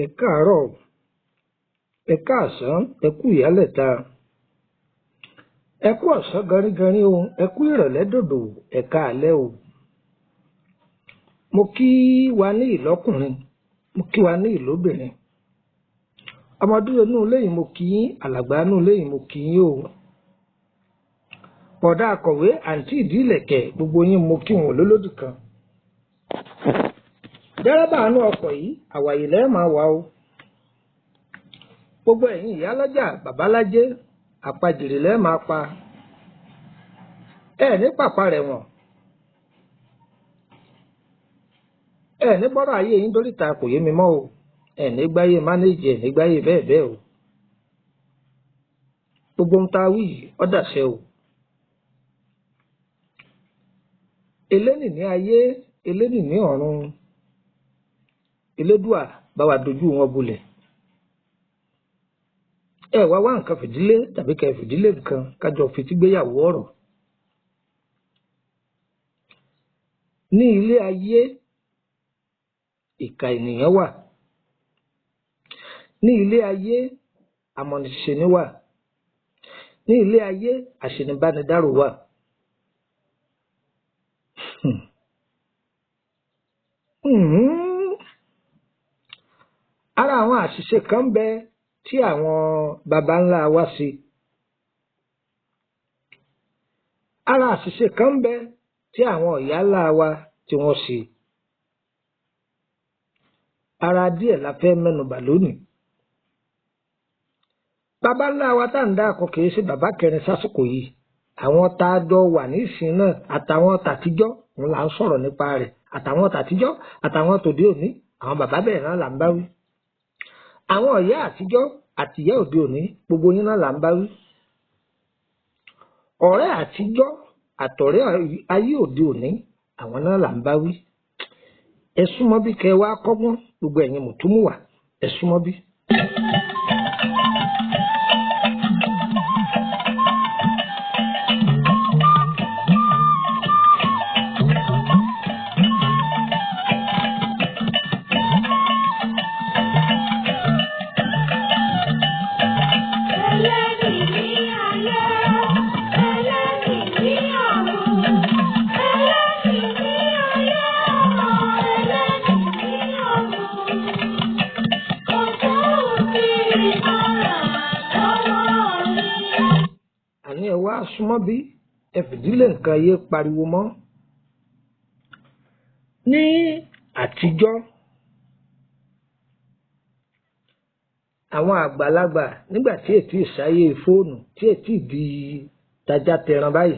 Ẹ káàárọ̀, ẹ káàsán, ẹ kú ìyálẹ̀ta, ẹ kú ọ̀sán gánrígánrí o, ẹ kú ìrọ̀lẹ́ dòdò, ẹ káalẹ́ o. Mo kí wa ní ìlọ́kùnrin, mo kí wa ní ìlóbìnrin. Ọmọdé inú ilé yìí mo kí yín, alàgbà inú ilé yìí mo kí yín o. Bọ̀dá akọ̀wé, àǹtí ìdí ìlẹ̀kẹ̀, gbogbo yín mo kí wọn lólódì kan. Dẹ́rẹ́bà inú ọkọ̀ yìí, àwàyè lẹ́ẹ̀ máa wà o. Gbogbo ẹ̀yin ìyálọ́jà, bàbálájé, àpajèrè lẹ́ẹ̀ máa pa. Ẹ ní pàpà rẹ̀ wọ̀n. Ẹ ní gbọ́rọ̀ ayé yín dóríta kò yé mi mọ́ o. Ẹ ní gbáyé mánéèjì, ẹ ní gbáyé bẹ́ẹ̀ bẹ́ẹ̀ o. Gbogbo ń ta wí yìí, ó dàṣẹ o. Elénìní ayé, elénìní ọ̀run, Elédùà bá wa dojú wọn bolẹ̀. Ẹ wá wá nǹkan fìdílé tàbí kẹ́ fìdílé nǹkan kájọ fetígbéyàwó ọ̀rọ̀. Ní ilé ayé, ìkà ènìyàn wà. Ní ilé ayé, amọ̀niṣeni wà. Ní ilé ayé, àṣenibánidárò wà. Ara àwọn àṣìṣe kan ń bẹ tí àwọn baba ńlá wa ṣe. Ara àṣìṣe kan ń bẹ tí àwọn ìyá ńlá wa tí wọ́n ṣe. Ara díẹ̀ la fẹ́ mẹ́nubà lónìí. Baba ńlá wa tá ń dákọ kìí ṣe bàbá kẹrin sásìkò yìí. Àwọn tá a jọ wà nísìnyí náà àtàwọn tàtijọ́ òun là ń sọ̀rọ̀ nípa rẹ̀. Àtàwọn tàtijọ́ àtàwọn tòde òní, àwọn bàbá bẹ́ẹ̀ náà là ń bá wí. Àwọn ìyá àtijọ́ àti ìyá òde òní, gbogbo yín náà là ń bá wí. Ọ̀rẹ́ àtijọ́ àtọ̀rẹ́ ayé òde òní, àwọn náà là ń bá wí. Ẹ súnmọ́ bí kẹ wá kọ́gbọ́n, gbogbo ẹ̀yin mùtúmùwà, ẹ súnmọ́ bí. Ẹlẹ́nìní ayé, ẹlẹ́nìní ọ̀run, ẹlẹ́nìní ayé, ẹlẹ́nìní ọ̀run. Kò sóhun tí ìmọ̀ràn lọ́wọ́ mi. Àní ẹ wá súnmọ́ bí, ẹ fìdílé nǹkan yé pariwo mọ́. Ní àtijọ́, àwọn àgbàlagbà nígbà tí ètí ìsáyé fóònù tí ètí di tajá tẹran báyìí.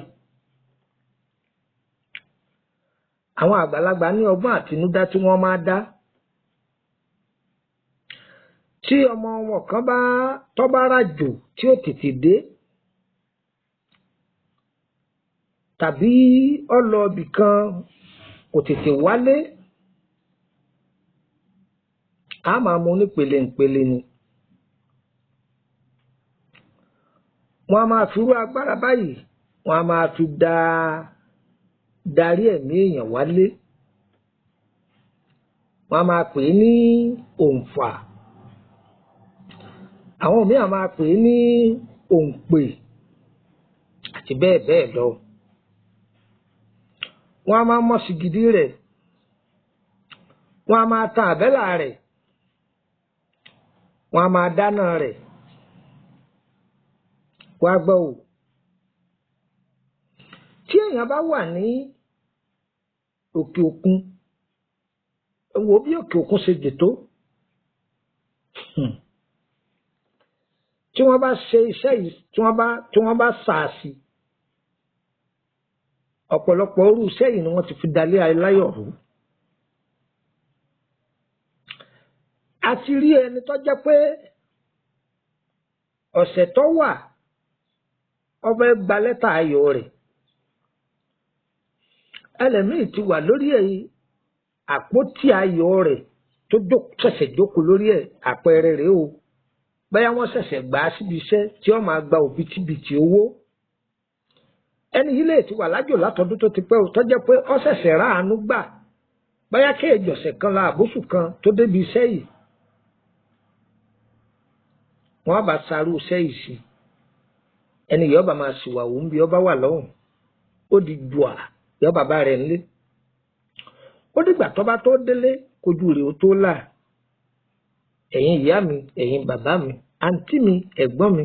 Àwọn àgbàlagbà ní ọgbọ́n àtinúdá tí wọ́n máa dá. Tí ọmọ wọn kan bá tọ́ bá ràjò tí ó tètè dé tàbí ó lọ ibì kan kò tètè wálé, a máa mú ní pele ńpele ni. Wọ́n a máa fi irú agbára báyìí, wọ́n a máa fi darí ẹ̀mí èèyàn wálé. Wọ́n a máa pè é ní òǹfà. Àwọn míì a máa pè é ní òǹpè àti bẹ́ẹ̀ bẹ́ẹ̀ lọ. Wọ́n a máa mọ́ sìgìdì rẹ̀. Wọ́n a máa tan àbẹ́là rẹ̀. Wọ́n a máa dáná rẹ̀. Wá gbọ́ o. Tí èèyàn bá wà ní òkè òkun, wo bí òkè òkun ṣe jè tó. Tí wọ́n bá ṣe iṣẹ́ yìí, tí wọ́n bá sàásì, ọ̀pọ̀lọpọ̀ irú iṣẹ́ yìí ni wọ́n ti fi dalé aláyọ̀ rú. A ti rí ẹni tó jẹ́ pé ọ̀sẹ̀ tó wà, ó fẹ́ gba lẹ́tà ayọ̀ rẹ̀. Ẹlòmíì ti wà lórí àpótí ayọ̀ rẹ̀ tó ṣẹ̀ṣẹ̀ jókòó lórí ẹ̀, àpẹẹrẹ rẹ̀ o. Bóyá wọ́n ṣẹ̀ṣẹ̀ gbà á síbi iṣẹ́ tí ó máa gba òbítíbitì owó. Ẹni yìí lè ti wà lájò látọdún tó ti pẹ́ o, tó jẹ́ pé ó ṣẹ̀ṣẹ̀ ráàánú gbà. Bóyá kéèjì ọ̀sẹ̀ kan la àbóṣù kan tó débi iṣẹ́ yìí. Wọ́n bá sarú iṣẹ́ yìí sí ẹni yọba máa ṣìwà òun bí ọba wà lọ́hùn, ó di jùà yọba bá rẹ̀ ńlé. Ó dìgbà tọ́ba tó délé kojú rẹ̀ ó tó là. Ẹ̀yin ìyá mi, ẹ̀yin bàbá mi, àǹtí mi, ẹ̀gbọ́n mi,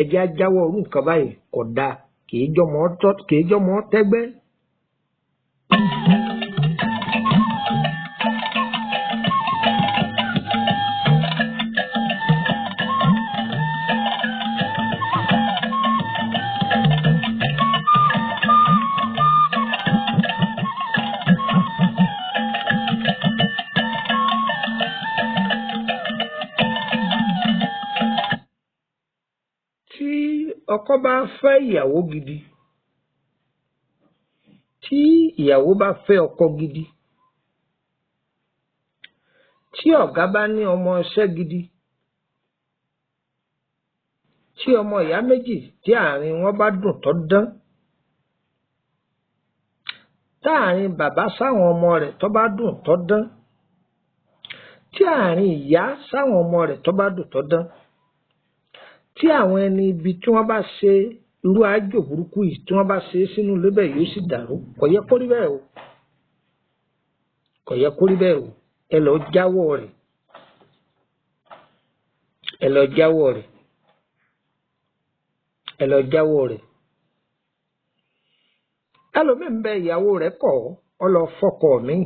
ẹ̀jẹ̀ ajáwọ́ orú nǹkan báyìí kò dáa, kì í jọmọ tẹ́gbẹ́. Tí ọkọ bá fẹ́ ìyàwó gidi, tí ìyàwó bá fẹ́ ọkọ gidi, tí ọ̀gá bá ní ọmọ iṣẹ́ gidi, tí ọmọ ìyá méjì tí àárín wọn bá dùn tó dán, táàrin bàbá sáwọn ọmọ rẹ̀ tó bá dùn tó dán, tí àárín ìyá sáwọn ọmọ rẹ̀ tó bá dùn tó dán, tí àwọn ẹni ibi tí wọ́n bá ṣe irú àjò burúkú yìí tí wọ́n bá ṣe é sínú ilé bẹ́ẹ̀ yóò sì dàrú. Kò yẹ kó rí bẹ́ẹ̀ o, kò yẹ kó rí bẹ́ẹ̀ o. Ẹ lọ jáwọ́ rẹ̀, ẹ lọ jáwọ́ rẹ̀, ẹ lọ jáwọ́ rẹ̀. Ẹlòmíín bẹ ìyàwó rẹ̀ kọ̀ ọ lọ fọkọ mi,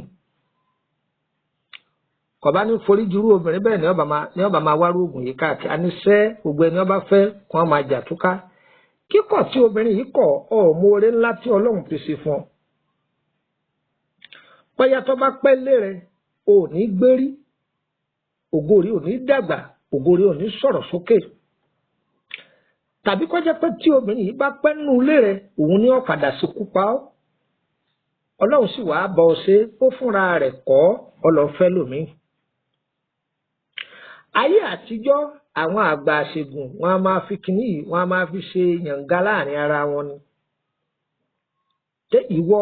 kọba ní foríjirú obìnrin bẹ́ẹ̀ ni ọba máa wárú oògùn yìí káàkiri. Àníṣe gbogbo ẹni ọba fẹ́ kí wọ́n máa jà túká. Kíkọ̀ tí obìnrin yìí kọ̀ ọ mú oore ńlá tí Ọlọ́run fi ṣe fún ọ. Bóyá tó bá pẹ́ lé rẹ, ò ní gbérí, ògo rẹ ò ní dàgbà, ògo rẹ ò ní sọ̀rọ̀ sókè. Tàbí kó jẹ́ pé tí obìnrin yìí bá pẹ́ nínú ilé rẹ, òun ní ọ̀kadà ṣekú pa ọ́. Ọlọ́run sì wàá bọ̀ ọ́ ṣe ó fúnra rẹ̀ kọ́ ọlọ́fẹ́ lòmíì. Ayé àtijọ́ àwọn àgbà àṣègùn wọn a máa fi kinní yìí, wọn a máa fi ṣe yànga láàrin ara wọn ni. Ṣé ìwọ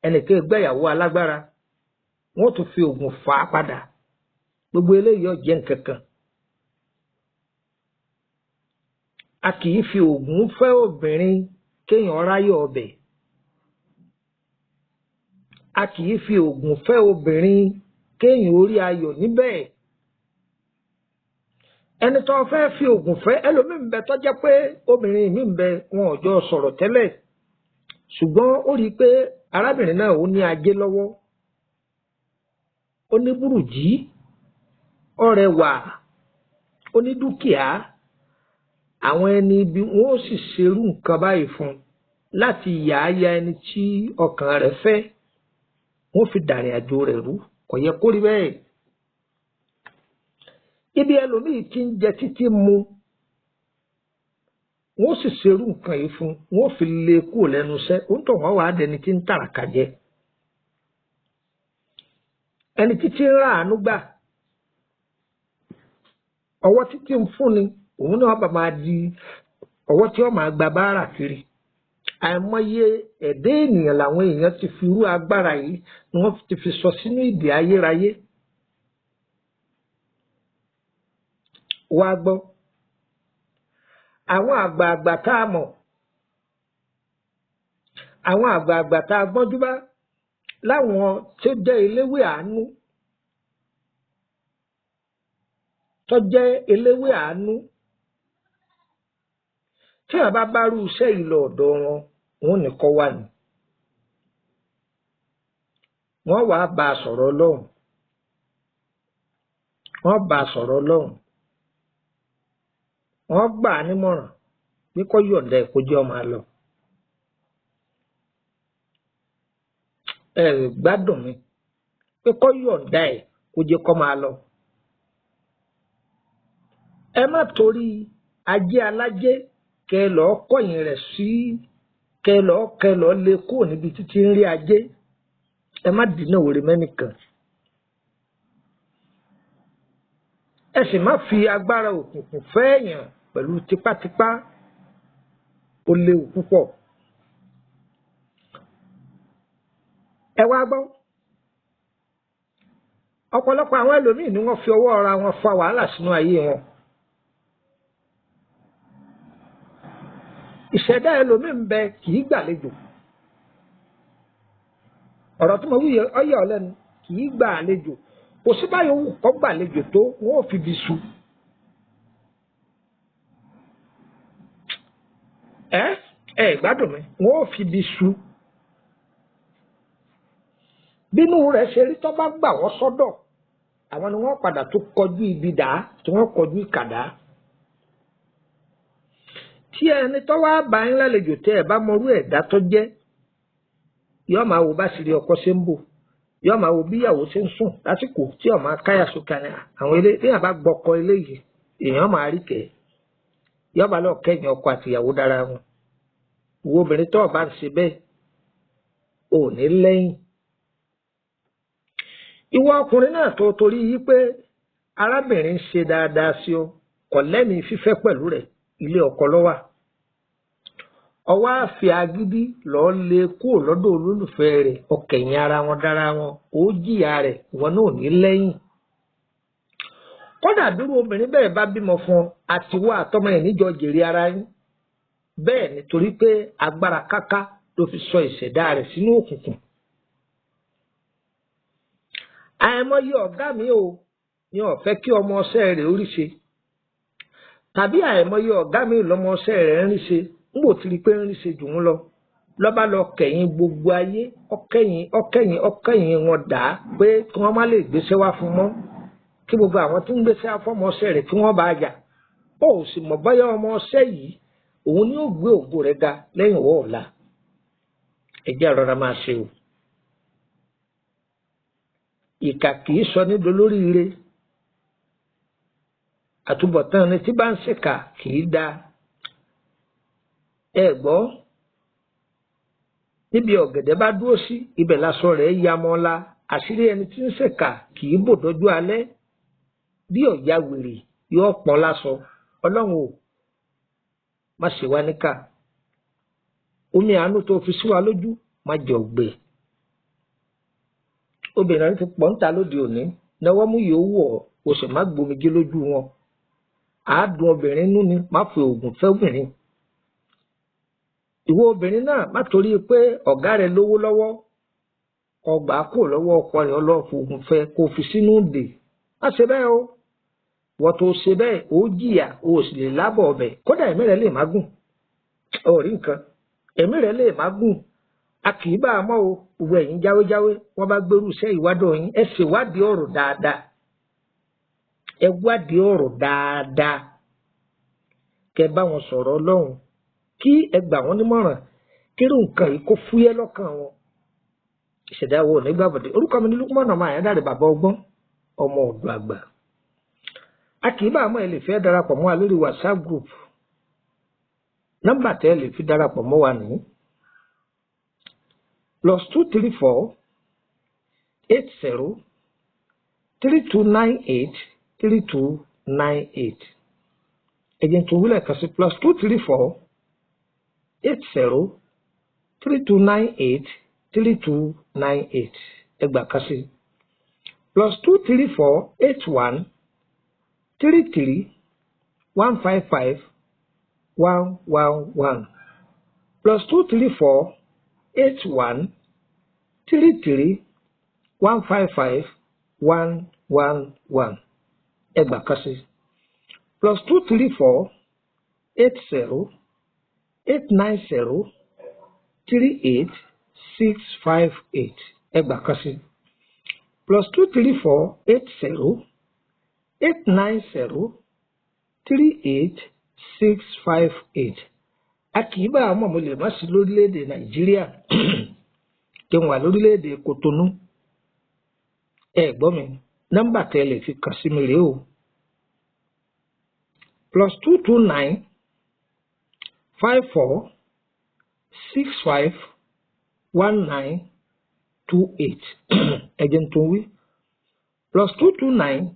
ẹnìkan gbẹ̀yàwó alágbára, wọn ó tún fi oògùn fà á padà. Gbogbo eléyìí ò jẹ́ nǹkan kan. A kì í fi oògùn fẹ́ obìnrin kéèyàn ráyọ̀ ọbẹ̀. A kì í fi oògùn fẹ́ obìnrin kéèyàn orí ayọ̀ níbẹ̀. Ẹni tó fẹ́ fi oògùn fẹ́, ẹlòmíì ń bẹ tó jẹ́ pé obìnrin mi ń bẹ wọn ò jọ sọ̀rọ̀ tẹ́lẹ̀, ṣùgbọ́n ó rí i pé arábìnrin náà ó ní ajé lọ́wọ́, ó ní burújí, ó rẹwà, ó ní dúkìá. Àwọn ẹni ibi wọn ó sì ṣerú nǹkan báyìí fún un láti yà á ya ẹni tí ọkàn rẹ̀ fẹ́, wọ́n fi dàrin àjò rẹ̀ rú. Kò yẹ kó rí bẹ́ẹ̀. Ibi ẹlòmíì ti ń jẹ títí mu, wọ́n sì ṣerú nǹkan yìí fún un, wọ́n fi lé e kúrò lẹ́nu iṣẹ́. Ó ń tọ̀ wọ́n wàá dẹni tí ń tàràkà jẹ. Ẹni títí ń ráàánú gbà, ọwọ́ títí ń fúnni, òun náà bá máa di ọwọ́ tí wọ́n máa gba báárà kiri. Àìmọye ẹ̀dá ènìyàn làwọn èèyàn ti fi irú agbára yìí ni wọ́n ti fi sọ sínú ìdè ayérayé. Wá gbọ́, àwọn àgbààgbà tá a mọ̀, àwọn àgbààgbà tá a gbọ́njú bá, láwọn tó jẹ́ eléwé àánú, tó jẹ́ eléwé àánú, tí wọn bá bá rú iṣẹ́ yìí lọ ọ̀dọ̀ wọn, wọn ní kọ́ wà ní. Wọ́n wàá bá a sọ̀rọ̀ Ọlọ́run, wọ́n bá a sọ̀rọ̀ Ọlọ́run, wọ́n gbà á nímọ̀ràn pé kó yọ̀ǹda ẹ̀ kó jẹ́ ọmọ àlọ́. Ẹ gbádùn mi pé kó yọ̀ǹda ẹ̀ kó jẹ́ kó máa lọ. Ẹ má torí ajé alájé kẹ lọ́ọ́ kọ̀yìn rẹ̀ sí, kẹ lọ́ọ́ lé kúrò níbi títí ń rí ajé. Ẹ má dínà òrè mẹ́nìkan. Ẹ sì má fi agbára òkùnkùn fẹ́ẹ̀yàn pẹ̀lú tipátipá, ó léwu púpọ̀. Ẹ wá gbọ́, Ọ̀pọ̀lọpọ̀ àwọn ẹlòmíì ni wọ́n fi ọwọ́ ara wọn fa wàhálà sínú ayé wọn. Ìṣẹ̀dá ẹlòmíì ń bẹ kì í gbàlejò. Ọ̀rọ̀ tí mo wí ọyẹ ọlẹ́nu, kì í gbà àlejò. Kò sí báyìí òun kọ́ gbàlejò tó wọn ò fi bí su. Ẹ gbádùn mi, wọn ò fi bí su. Bínú rẹ̀ ṣe rí tó bá gbà wọ́n sọ́dọ̀, àwọn ni wọ́n padà tó kọjú ibi dà tí wọ́n kọjú ìkàdá. Tí ẹni tó wá bá yín lálejò tẹ́ ẹ bá mọrú ẹ̀dá tó jẹ́, yóò máa wo bá ṣìírí ọkọ ṣe ń bò, yóò máa wo bí ìyàwó ṣe ń sùn lásìkò tí ó máa káyà sókè ní àwọn ilé. Bí àbá gbọkọ eléyìí, èèyàn máa rí kẹ, yóò bá lọ kẹ́yìn ọkọ àti ìyàwó dára wọn. Ìwọ obìnrin tó o bá ń ṣe bẹ́ẹ̀, ò ní lẹ́yìn. Ìwọ ọkùnrin náà tó torí yí pé arábìnrin ń ṣe dáadáa sí ọ, kò lẹ́mìí fífẹ́ pẹ̀lú rẹ̀, ilé ọkọ ló wà. Ọwọ́ àfi agídí lọ́ọ́ lé kúrò lọ́dọ̀ olólùfẹ́ rẹ̀, ọkẹ̀yìn ara wọn dára wọn, ó jìyà rẹ̀, ìwọ náà ò ní lẹ́yìn. Kódà dúró obìnrin bẹ́ẹ̀ bá bímọ fún ọ, àtiwọ́ àtọmọ ẹ̀ níjọ jèrè ara yín. Bẹ́ẹ̀ nítorí pé agbára káká ló fi sọ ìṣẹ̀dá rẹ̀ sínú òkùnkùn. Àìmọye ọ̀gá mi ò ní ó fẹ́ kí ọmọ ọṣẹ́ rẹ̀ orí ṣe, tàbí àìmọye ọ̀gá mi lọ́mọ ọṣẹ́ rẹ̀ ń rí ṣe, ń bò ti rí pé ń rí ṣe jù ú lọ, lọ́ba lọ kẹ̀yìn gbogbo ayé, ọkẹ̀yìn ọkẹ̀yìn ọkẹ̀yìn wọn dà á pé kí wọ́n má lè gbéṣẹ́ wá fún mọ́, kí gbogbo àwọn tí ń gbéṣẹ́ wá fọ́mọ ọṣẹ́ rẹ̀ kí wọ́n bá jà. Ó sì mọ̀ bóyá ọmọ ọṣẹ́ yìí òun ni ó gbé ògo rẹ̀ ga lẹ́yìn ọwọ́ ọ̀la. Ẹ jẹ́ rọra máa ṣe o. Ìkà kì í sọ ní dolóríire. Àtúbọ̀tán ẹni tí bá ń ṣèkà kì í da. Ẹ gbọ́, níbi ọ̀gẹ̀dẹ̀ bá dúró sí, ibẹ̀ láṣọ rẹ̀ ya mọ́ la. Àṣírí ẹni tí ń ṣèkà kì í bò dọ́jú alẹ́. Bí ọ̀ya wèrè yóò pọ́n láṣọ. Ọlọ́run ò má ṣe wá níkà. Omi àánú tó fi sí wa lójú má jẹ́ ọ̀gbẹ́. Obìnrin ti pọ̀ níta lóde òní, náwó mú yòó wọ̀ ọ́, o sì má gbomijé lójú wọn. Àádùn obìnrin nú ni, má fi oògùn fẹ́ obìnrin. Ìwọ obìnrin náà má torí pé ọ̀gá rẹ lówó lọ́wọ́, ọgbà kò lọ́wọ́ ọkọ rẹ̀ ọlọ́ọ̀fọ̀ oògùn fẹ́ kó fi sínú òde. Má ṣe bẹ́ẹ̀ o. Wọ́n tó ṣe bẹ́ẹ̀, ó jìyà, o sì lè lábọ̀ ọbẹ̀. Kódà ẹ̀mí rẹ̀ lè má gùn. Ó rí nǹkan. Ẹ̀mí rẹ̀ lè má gùn. A kì í bá a mọ́ o. Gbogbo ẹ̀yin jáwéjáwé, wọ́n bá gbérú iṣẹ́ ìwádọ̀ yín, ẹ sì wádìí ọ̀rọ̀ dáadáa. Ẹ wádìí ọ̀rọ̀ dáadáa. Kẹ bá wọn sọ̀rọ̀ Ọlọ́run, kí ẹ gbà wọ́n nímọ̀ràn, kírú nǹkan yìí kó fúyẹ́ lọ́kàn wọn. Ìṣẹ̀dá wo ní gbàbọ̀dé. Orúkọ mi ní Lukman ọmọ Àyándàrè, bàbá ọgbọ́n, ọmọ ọ̀dọ̀ àgbà. A kì í bá àmọ́ ẹ lè fẹ́ darapọ̀ mọ́ wa lórí WhatsApp group. Nọ́mbà tẹ́ ẹ lè fi darapọ̀ mọ́ wa nìyí: +234 80 3298 3298. Ẹ̀jẹ̀ tó wúlẹ̀ kan sí +234 80 3298 3298. Ẹgbà kan sí +234 81 33 155 111, +234 81 33 155 111. Ẹgbà kan sí +234 80 890 38 658. Ẹgbà kan sí +234 80 890 38 658. A kì í bá àwọn ọmọ lè má sí lórílẹ̀‐èdè Nàìjíríà, kí n wà lórílẹ̀‐èdè Kòtónú. Ẹ gbọ́ mi, nọ́mbà tẹ́ lè fi kàn sí mi rèé o: +229 54 65 19 28. Ẹ̀jẹ̀ ń tún wí: +229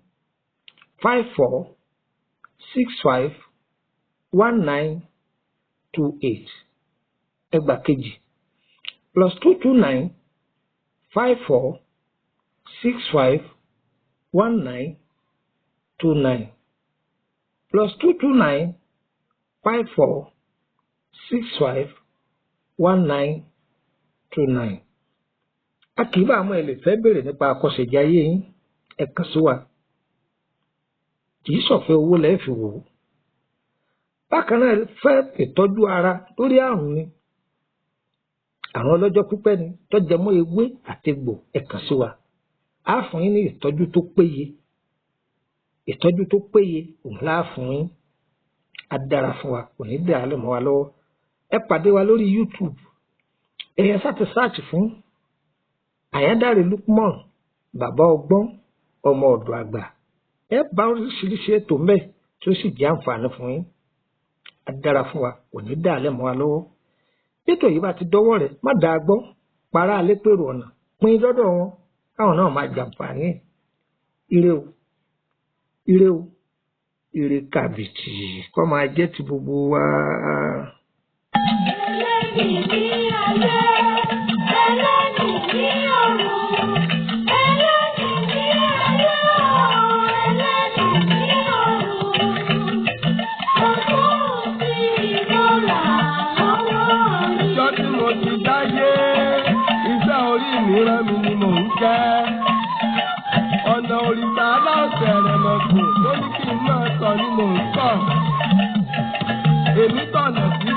54 65 19 28. Ẹgbà kejì: +229 54 65 19 29, +229 54 65 19 29. A kì í bá àwọn ẹ lè fẹ́ béèrè nípa àkọsẹ̀jayé yín, ẹ kàn sí wa. Kì í ṣọ̀fẹ́, owó lẹ́ẹ̀ fi wò ó. Bákan náà, fẹ́ ìtọ́jú ara lórí àrùn ni, àrùn ọlọ́jọ́ pípẹ́ ni, tó jẹ mọ́ ewé àti egbò, ẹ kàn sí wa. Á fún yín ní ìtọ́jú tó péye. Ìtọ́jú tó péye òun láà fún yín. Á dára fún wa, kò ní dà á lè mọ́ wa lọ́wọ́. Ẹ pàdé wa lórí YouTube. Ẹ̀yẹ sá ti search fún Àyándárè Lukman, Bàbá Ọgbọ́n, Ọmọ Ọ̀dọ̀ Àgbà. Ẹ bá oríṣiríṣi ètò mbẹ tí ó sì jẹ́ àǹfààní fún yín. Á dára fún wa, kò ní dà á lẹ̀ mọ́ wa lọ́wọ́. Ètò yìí bá ti dọ́wọ́ rẹ̀, má dàá gbọ́, para alẹ́ pèrò ọ̀nà, pín lọ́dọ̀ wọn káwọn náà máa jàǹfààní ẹ̀. Ire o, ire o, ire kàbìtì kó máa jẹ́ ti gbogbo wa. Ẹlẹ́mìí ní ayé, ẹlẹ́mìí ní ọ̀run, ẹlẹ́mìí ní ayé, ẹlẹ́mìí ní ọ̀run. Kò sí ìmọ̀ràn lọ́wọ́ mi. Ìjọ tí mo ti dáyé, iṣẹ́ orí mi rán mi ni mò ń jẹ́. Ọ̀nà òrìṣà aláọ̀sẹ̀ rẹ̀ mọ̀kùn ló ní kí n máa sọ ni mò ń sọ. Èmi tọ̀nà sí